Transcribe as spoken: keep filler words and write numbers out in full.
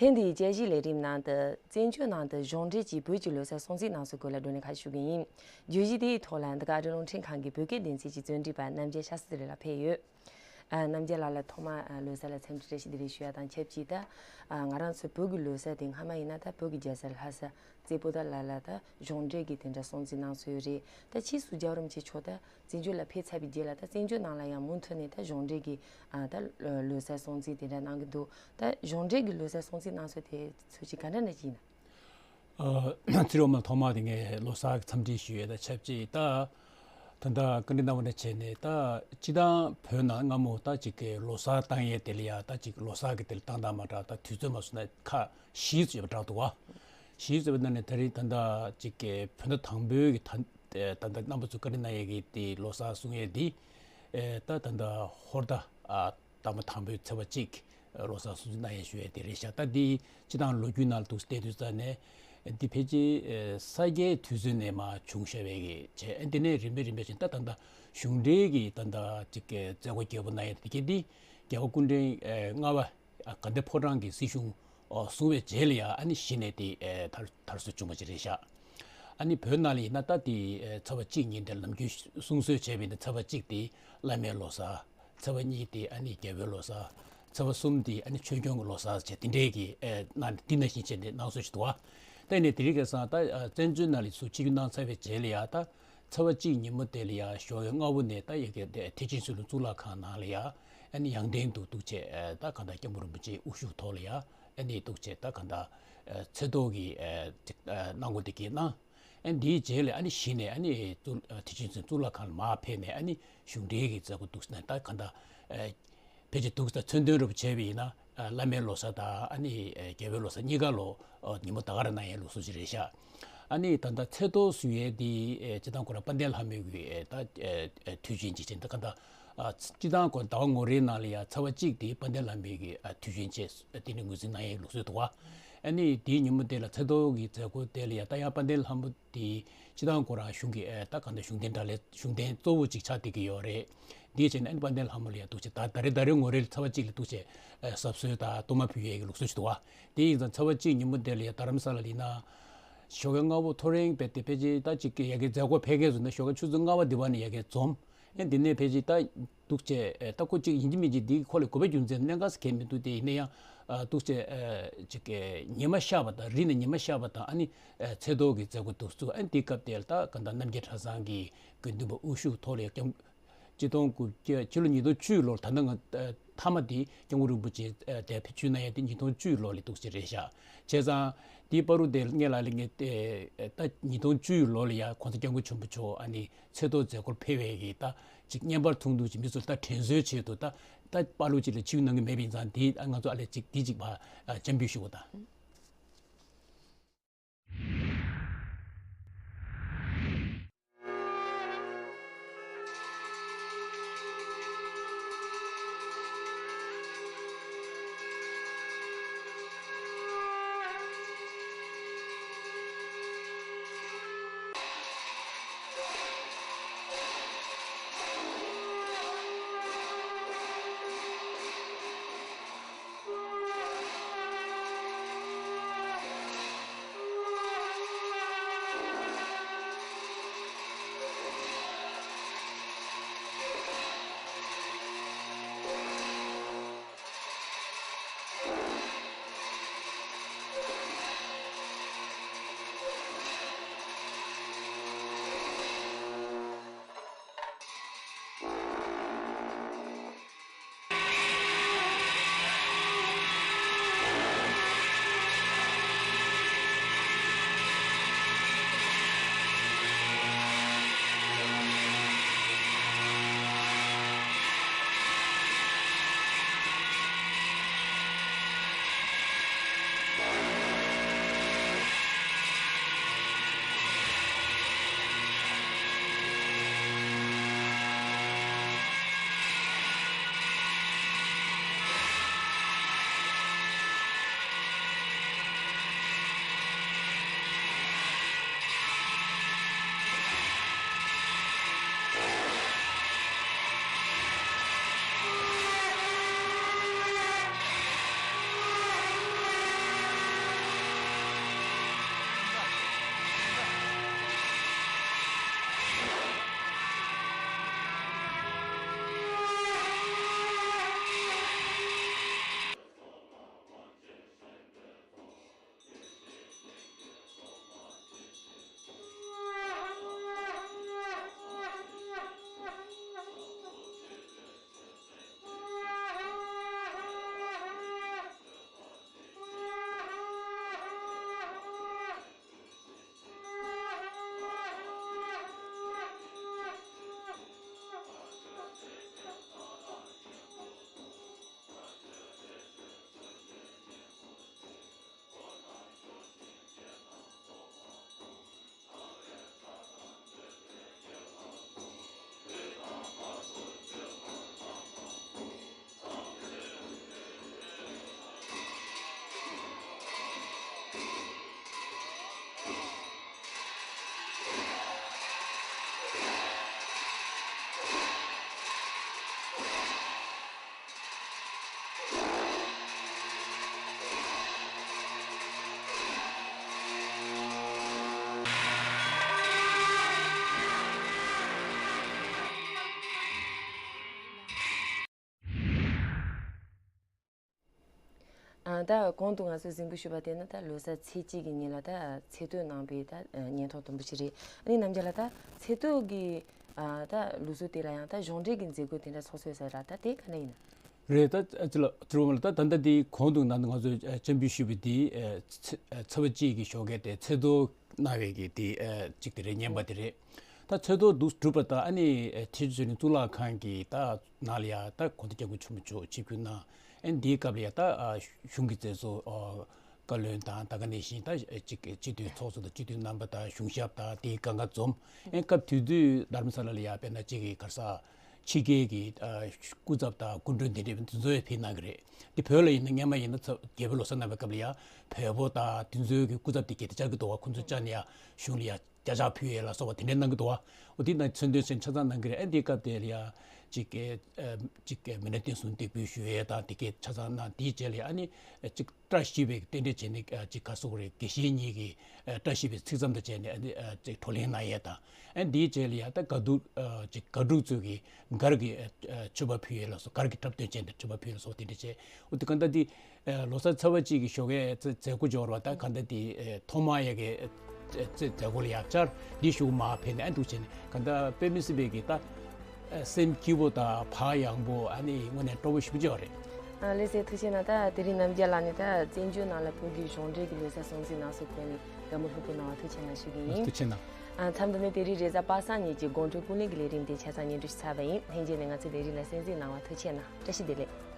ཐེངས་འདིའི་དཔྱད་གཞིའི་ལས་རིམ་ནང་དུ། བཙན་བྱོལ་ནང་དུ་གཞུང་འབྲེལ་གྱི་བོད་ཀྱི་ལོ་གསར་སྲུང་བརྩིའི་སྣང་ཚུལ་སྐོར་ལ་བགྲོ་གླེང་ཁ་ཤས་ཞུ་གི་ཡིན། བརྗོད་གཞི་དེའི་ཐོག་ལ་འདི་ག་ཨ་རི་རླུང་འཕྲིན་ཁང་གི་བོད་སྐད་སྡེ་ཚན་གྱི་རྩོམ་སྒྲིག་པ་རྣམ་རྒྱལ་ཤཱ་སི་རི་ལགས་ཕེབས་ཡོད། ཨ། རྣམ་རྒྱལ་ལགས་ལ་ཐོག་མར། ཨ། ལོ་གསར་ལ་འཚམས་འདྲི་བཀྲ་ཤིས་བདེ་ལེགས་ཞུ་ཡ་དང་ཆབས་ཅིག་ད། ཨ། ང་རང་ཚོའི་བོད་ཀྱི་ལོ་གསར་དེ་སྔ་མ་ཡིན་ན་ད་བོད་ཀྱི་རྒྱལ་ས་ལྷ་ས་རྩེ་པོ་ཏ་ལ་ལ་ད་གཞུང་འབྲེལ་གྱི་དེ་འདྲ་སྲུང་བརྩི་གནང་སྲོལ་ཡོད་རེད། ད་ཕྱིས་སུ་རྒྱལ་བ་རིན་པོ་ཆེ་མཆོག་ད་བཙན་བྱོལ་ལ་ཕེབས་ཚར་བའི་རྗེས་ལ་ད་བཙན་བྱོལ་ནང་ལ་ཡང་མུ་མཐུད་ནས་ད་གཞུང་འབྲེལ་གྱི། ཨ། ད་ལོ་གསར་སྲུང་བརྩི་དེ་འདྲ་གནང་གི་འདུག་ད་གཞུང་འབྲེལ་གྱི་ལོ་གསར་སྲུང་བརྩི་གནང་སྲོལ་དེ་ཚོ་ཅིག་ག་འདྲ་འདྲ་ཅིག་ཡིན་ན། ཨ། ཚེ་རིང་མ། ཐོག་མར་དེ་ངས་ལོ་གསར་གྱི་འཚམས་འདྲི་ཞུ་ཡས་དང་ཆབས་ཅིག་ད། ད་ལྟ་བཀའ་འདྲི་གནང་བ་ནང་བྱས་ནས་ད། སྤྱིར་བཏང་བོད་ནང་སྔ་མོ་ད་ཅིག་གི་ལོ་གསར་བཏང་ཡས་དེ་ལ་ཡ་ད་ཅིག་ལོ་གསར་གྱི་དེ་ལ་བཏང་སྟངས་མ་འདྲ་ད་དུས་ཚོད་མ་སོང་ན་ཁག་བཞི་ཙམ་ཡོད་པ་འདྲ་འདུག་བ། བཞི་ཙམ་ཡོད་པ་ནང་ནས་ད་རེས་ད་ལྟ་ཅིག་གི་བོད་ཟླ་དང་པོའི་གི་ད། ད་ལྟ་རྣམ་པ་ཚོ་བཀའ་འདྲི་གནང་ཡས་ཀྱི་དེ་ལོ་གསར་སྲུང་ཡས་དེ། ཨེ། ད་ད་ལྟ་ཧོར་ཟླ། ཨ། ཟླ་བ་དང་པོའི་ཚེས་པ་གཅིག་ལོ་གསར་སྲུང་བརྩི་གནང་ཡས་ཞུ་ཡས་དེ་རེད་ཤག་ད་འདི་སྤྱིར་བཏང་ལོ་རྒྱུས་ནང་ལ་འདུག་བལྟས་དུས་ཙ་ནས་འདི་ཕལ་ཆེར། ཨེ། ས་སྐྱའི་དུས་ཚོད་ནས་མར་བྱུང་བཞག་པའི་གི་བྱས། ཨེ། འདི་ནས་རིམ་པས་རིམ་པས་བྱས་ད་ད་ལྟ་གཞུང་འབྲེལ་གྱི་ད་ལྟ་ཅིག་གི་མཛད་སྒོ་རྒྱས་པོ་གནང་ཡས་དེ་གི་འདི་རྒྱལ་བ་སྐུ་ཕྲེང་ལྔ་པ། ཨ། དགའ་ལྡན་ཕོ་བྲང་གི་སྲིད་གཞུང་བཟུང་བའི་རྗེས་ལ་ཡ་ཨ་ནི་གཞི་ནས་དེ། ཨེ། དར་དར་སྲོལ་བྱུང་བ་ཅིག་རེད་ཤག་ཨ་ནི་བོད་ནང་ལ་ཡིན་ན་ད་དེ། ཨེ། ཚེས་པ་གཅིག་ཉིན་དེ་ལ་ནམ་རྒྱུན་སྲུང་སྲོལ་བྱས་པ་ཡིན་ན་ཚེས་པ་གཅིག་དེ་བླ་མའི་ལོ་གསར། ཚེས་པ་གཉིས་དེ་ཨ་ནི་རྒྱལ་པོའི་ལོ་གསར། ཚེས་པ་གསུམ་དེ་ཨ་ནི་ཆོས་སྐྱོང་གི་ལོ་གསར་བྱས་དེ་འདྲའི་གི། ཨེ། གནང་། དེ་ནང་བཞིན་བྱས་ནས་གནང་སྲོལ་ཞིག་འདུག་བ། ད་ཡིན་ནའི་དེ་རིང་ཁ་སང་ད། ཨ། བཙན་བྱོལ་ནང་ལ་ཚུར་ཆིབས་བསྒྱུར་གནང་ཚར་བའི་རྗེས་ལ་ཡ་ད། ཚེས་པ་གཅིག་ཉིན་མོ་དེ་ལ་ཡ་ཞོགས་ཀས་སྔ་པོ་ནས་ད་ཡ་གི་དེ་ཐེག་ཆེན་སྲིད་ལུགས་གཙུག་ལག་ཁང་ནང་ལ་ཡ་ཨ་ནི་ཡང་སྟེང་དུ་འདུག་བྱས། ཨ། ད་གང་ལྟར་སྐྱབས་མགོན་རིན་པོ་ཆེའི་དབུ་བཞུགས་ཐོག་ལ་ཡ་ཨ་ནི་འདུག་བྱས་ད་གང་ལྟར། ཨ། ཚེས་ཐོག་གི། ཨ། ཅིག་ཨ། གནང་སྒོ་དེ་གས་གནང་། ཨ། འདིའི་རྗེས་ལ་ཨ་ནི་གཞི་ནས་ཨ་ནི་གཙུག་ཨ། ཐེག་ཆེན་སྲིད་གཙུག་ལག་ཁང་ལ་མར་ཕེབས་ནས་ཨ་ནི་གཞུང་འབྲེལ་གྱི་མཛད་སྒོ་འདུག་ཟེར་ན་ད་གང་ལྟར། ཨ། ཕལ་ཆེར་འདུག་ཟེར་མཚོན་དོན་རུ་བྱས་པ་ཡིན་ན། ཨ། བླ་མའི་ལོ་གསར་དང་ཨ་ནི། ཨ། རྒྱལ་པོའི་ལོ་གསར་གཉིས་ཀ་ལོ། ཨ། ཉིན་མོ་ད་ག་རང་གནང་ཡས་ལུགས་སྲོལ་ཞིག་རེད་ཤག་ཨ་ནི་ད་ལྟ་ཚེས་ཐོག་ཟེར་ཡས་འདི། ཨེ། སྤྱིར་བཏང་ཁོ་རང་དཔལ་ལྡན་ལྷ་མོའི་གི། ཨེ། ད། ཨེ། ཨེ། དུས་ཆེན་ཅིག་བྱས་ད་གང་ལྟར། ཨ། སྤྱིར་བཏང་ཁོ་ཟླ་བ་ངོ་རེའི་ནང་ལ་ཡ་ཚེས་པ་གཅིག་དེ་དཔལ་ལྡན་ལྷ་མོའི་གི། ཨ། དུས་ཆེན་བྱས་དེ་ནི་ངོས་འཛིན་གནང་ཡས་ལུགས་སྲོལ་འདུག་བ། ཨ་ནི་དེའི་ཉིན་མོ་དེ་ལ་ཚེས་ཐོག་གི་མཛད་སྒོ་དེ་ལ་ཡ་ད་ཡང་དཔལ་ལྡན་ལྷ་མོ་དེ་སྤྱིར་བཏང་ཁོ་རང་གཞུང་གི། ཨེ། ད་གང་ལྟར་གཞུང་རྟེན་འདྲ་ལས་གཞུང་རྟེན་གཙོ་བོ་ཅིག་ཆགས་བསྡད་ཀྱི་ཡོད་རེད། འདིའི་ཆེད་ནས་ཨ་ནི་དཔལ་ལྡན་ལྷ་མོ་ལ་ཡ་འདུག་བྱས་ད་ད་རེས་ད་རེས་ངོ་རེ་ལ་ཚེས་པ་གཅིག་ལ་འདུག་བྱས། ཨེ། གཟབ་གསོལ་དང་གཏོར་མ་ཕུལ་ཡས་ཀྱི་ལུགས་སྲོལ་ཞིག་འདུག་བ། དེ་ཡིན་ཙང་ཚེས་པ་གཅིག་ཉིན་མོ་དེ་ལ་ཡ་རྡ་རམ་ས་ལ་ལ་ཡིན་ན། ཞོགས་ཀས་སྔ་པོ་ཐོ་རེངས་བས་ཏེ་ཕལ་ཆེར་ད་ཅིག་གི་ཡ་གི་མཛད་སྒོ་ཕལ་སྐད་བཟོ་ན་ཞོགས་ཀས་ཆུ་ཚོད་ལྔ་པ་དེ་བ་ནས་ཡ་གི་འཛོམས། ཨེ། འདི་ནས་ཕལ་ཆེར་ད་འདུག་བྱས། ཨེ། ད་ཁོ་ཅིག་ཡིན་གཅིག་མིན་གཅིག་འདི་ཁོ་ལ་དགོས་པའི་རྒྱུ་མཚན་གནད་འགག་གང་མི་འདུག་དེ་ཡིན་ན་ཡང་། ཨ། འདུག་བྱས། ཨེ། ཅིག་གི་ཉི་མ་ཤར་བ་དང་རི་ནས་ཉི་མ་ཤར་བ་དང་ཨ་ནི། ཨེ། ཚེས་ཐོག་གི་མཛད་སྒོ་འདུག་བཙུགས། ཨ་ནི་དེའི་སྐབས་དེ་ལ་ད་གང་ལྟར་རྣམ་རྒྱལ་གྲྭ་ཚང་གི་དགེ་འདུན་པ་དབུ་བཞུགས་ཐོག་ལ་ཡ་སྐྱབས། ཆིག་སྟོང་དགུ་བརྒྱ། ཕྱི་ལོ་ཉིས་སྟོང་བཅུ་ལོར་ད་ལྟ་ང་། ཨ། མཐའ་མ་དེ་སྐྱབས་མགོན་རིན་པོ་ཆེ། ཨ། དེ་ཕེབས་བསུ་གནང་ཡ་དེ་ཉིས་སྟོང་བཅུ་ལོ་ལ་འདུག་ཟེར་རེད་ཤག་བྱས་ཙང་དེའི་བར་དུ་དེ་ངས་ལ་ལས་ངས་ཏེ། ཨ། ད་ཉིས་སྟོང་བཅུ་ལོ་ལ་ཡ་༸གོང་ས་༸སྐྱབས་མགོན་ཆེན་པོ་མཆོག་ཨ་ནི་ཚེས་ཐོག་མཛད་སྒོར་ཕེབས་པའི་གི་ད་ཅིག་བརྙན་པར་ཐུང་ཐུང་ཅིག་མི་ཚོར་ད་དྲན་གསོའི་ཆེད་དུ་ད་ད་པར་ལུགས་ཅིག་ལ་ཕྱིར་གནང་གི་མེད་པ་ཡིན་ཙང་དེ་ང་ཚོ་ཨ་ལས་ཅིག་དེ་ཅིག་ཕར། ཨ། འཇམ་འབུལ་ཞུ་བ་དང་། ད་གོང་དུ་ང་ཚོས་གཟིགས་འབུལ་ཞུས་པ་དེ་ནི་ད་ལོ་གསར་ཚེས་གཅིག་གི་ཉིན་ལ་ད་ཚེས་བསྟོད་གནང་པའི་ད་སྙན་ཐོ་དུམ་བུ་ཞིག་རེད། ཨ་ནི་རྣམ་རྒྱལ་ལགས། ད་ཚེས་བསྟོད་ཀྱི་ད་ལུགས་སྲོལ་དེ་ལ་ཡང་ད་གཞུང་འབྲེལ་གྱི་མཛད་སྒོ་དེ་འདྲ་ཚོགས་སྲོལ་ཡོད་ས་རེད། ད་དེ་ག་འདྲ་ཡིན་ན། རེད། ད་ཅི་ལ་ཚུར་འོང་ལ་ད་ད་ལྟ་དེ་གོང་དུ་ན་ང་ཚོས་སྤྱན་འབུལ་ཞུས་པའི་དེ་ཚེས་པ་གཅིག་གི་ཞོགས་ཀས་དེ་ཚེས་བསྟོད་གནང་བའི་གི་དེ་གཅིག་དེ་རེད། བརྙན་པ་དེ་རེད། ད་ཚེས་བསྟོད་འདུག་གྲུབ་པ་ད་ཨ་ནི་ཆེ་ཆུང་ནི་གཙུག་ལག་ཁང་གི་ད་ནང་ལ་ཡ་ད་གོང་ས་སྐྱབས་མགོན་ཆེན་པོ་མཆོག་ཆིབས་བསྒྱུར་གནང་། ཨ་ནི་དེའི་སྐབས་ལ་ཡ་ད་གཞུང་གི་མཛད་གཙོ་བཀའ་བློན་དང་ད་ག་ནང་བཞིན་ད་ཅིག་སྤྱི་འཐུས་ཚོགས་གཙོ་དང་སྤྱི་འཐུས་རྣམ་པ་དང་གཞུང་ཞབས་དང་དེའི་སྒང་ག་འཛོམས། ཨ་ནི་སྐབས་དེ་དུས་རྡ་རམ་ས་ལ་ལ་ཡ་དཔེར་ན་ཅིག་གི་ག་རེ་ཟེར། ཕྱི་རྒྱལ་གྱི་ཨ་སྐུ་ཚབ་དང་སྐུ་མགྲོན་དེ་འདྲ་དེ་ཚོ་ཡང་ཕེབས་གནང་གི་རེད། དེ་བོད་ལ་ཡིན་ན་སྔོན་མ་ཡིན་ན་ཚ་རྒྱལ་པོའི་ལོ་གསར་གནང་བའི་སྐབས་ལ་ཡང་བོད་པ་དང་དེ་ཚོའི་གི་སྐུ་ཚབ་དེ་གྱད་དེ་བཅར་གྱི་འདུག་བ། ཁོང་ཚོ་བཅར་ནས་ཡང་གཞུང་ལ་ཡང་བརྒྱ་ཕྱག་ཕུལ་ཡས་ལ་སོགས་པ་དེ་འདྲ་གནང་གི་འདུག་བ། འོ་དེ་ན་མཚན་དོན་ཆེན་ཆ་ཚང་གནང་གི་རེད། ཨ་འདིའི་སྐབས་དེ་ལ་ཡང་ཅིག་གི་ཨ་ཅིག་གི་མི་སྣ་བསྟན་སྲུང་སྟེགས་བུ་ཞུ་ཡས་དང་དེ་གའི་ཆ་ཚང་གནང་། དེའི་རྗེས་ལ་ཡང་ཨ་ནི་ཅིག་བཀྲ་ཤིས་པའི་རྟེན་འབྲེལ་བྱས་ནས་ཨ་ཅིག་ག་རེ་ཟེར་དགོས་རེད། དགེ་བཤེས་གཉིས་ཀྱིས་ཨ་བཀྲ་ཤིས་པའི་ཚིག་ཙམ་དང་བཅས་ནས་ཨ་ནི་ཨ་ཅིག་བགྲོ་གླེང་གནང་ཡས་དང་། ཨ་འདིའི་རྗེས་ལ་ཡ་ད་གར་སྡུག་ཨ་ཅིག་གར་སྡུག་ཚོས་ཀྱི་གར་གྱི་ཨ་ཨ་མཆོད་པ་ཕུལ་ཡས་ལ་སོགས། གར་གྱི་འཁྲབ་སྟོན་བྱས་ནས་མཆོད་པ་ཕུལ་ཡས་ལ་སོགས་དེ་འདྲ་བྱས། འོ་དེ་གང་ལྟར་དེ་ཨ་ལོ་གསར་ཚེས་པ་གཅིག་གི་ཞོགས་ཀའི་མཛད་མཛད་སྒོ་འབྱོར་བ་ད་གང་ལྟར་དེ་ཨ་ཐོག་མ་ཡ་གི་ཨ་མཛད་མཛད་སྒོ་ལ་ཡ་བཅར། འདི་ཞུ་མ་ཕེབས་ནས་ཨ་འདུག་བྱས་ནས་གང་ལྟར་དཔེ་མི་སྲིད་པའི་གི་ད་ཨ་སེམས་སྐྱིད་པོ་དང་བག་ཡངས་པོ། ཨ་ནི་དངོས་གནས་སྤྲོ་པོ་ཞེ་པོ་ཅིག་ཡོད་རེད། ཨ་ལགས་སེ། ཐུགས་རྗེ་གནང་། ད་དེ་རིང་རྣམ་རྒྱལ་ལགས་ནས་ད་བཙན་བྱོལ་ནང་ལ་བོད་ཀྱི་གཞུང་འབྲེལ་གྱི་ལོ་གསར་སྲུང་བརྩི་གནང་སྲོལ་བཀོད་ནས་བཀའ་མོལ་ལྷུག་པོ་གནང་བ་ཐུགས་རྗེ་གནང་ཞུ་གི་ཡིན། ཐུགས་རྗེ་གནང་། ཨ་མཚམས་འདི་ནས་དེ་རིང་རེས་གཟའ་པ་སངས་ཉིན་གྱི་དགོང་དྲོའི་སྐུ་ལས་ཀྱི་ལས་རིམ་དེ་ཆ་ཚང་སྙན་སྒྲོན་ཞུས་ཚར་བ་ཡིན། ལྷན་རྒྱས་ནས་ང་ཚོའི་ལས་རིམ་ལ་གསན་གཟིགས་གནང་བ་ཐུགས་རྗེ་གནང་། བཀྲ་ཤིས་བདེ་ལེགས།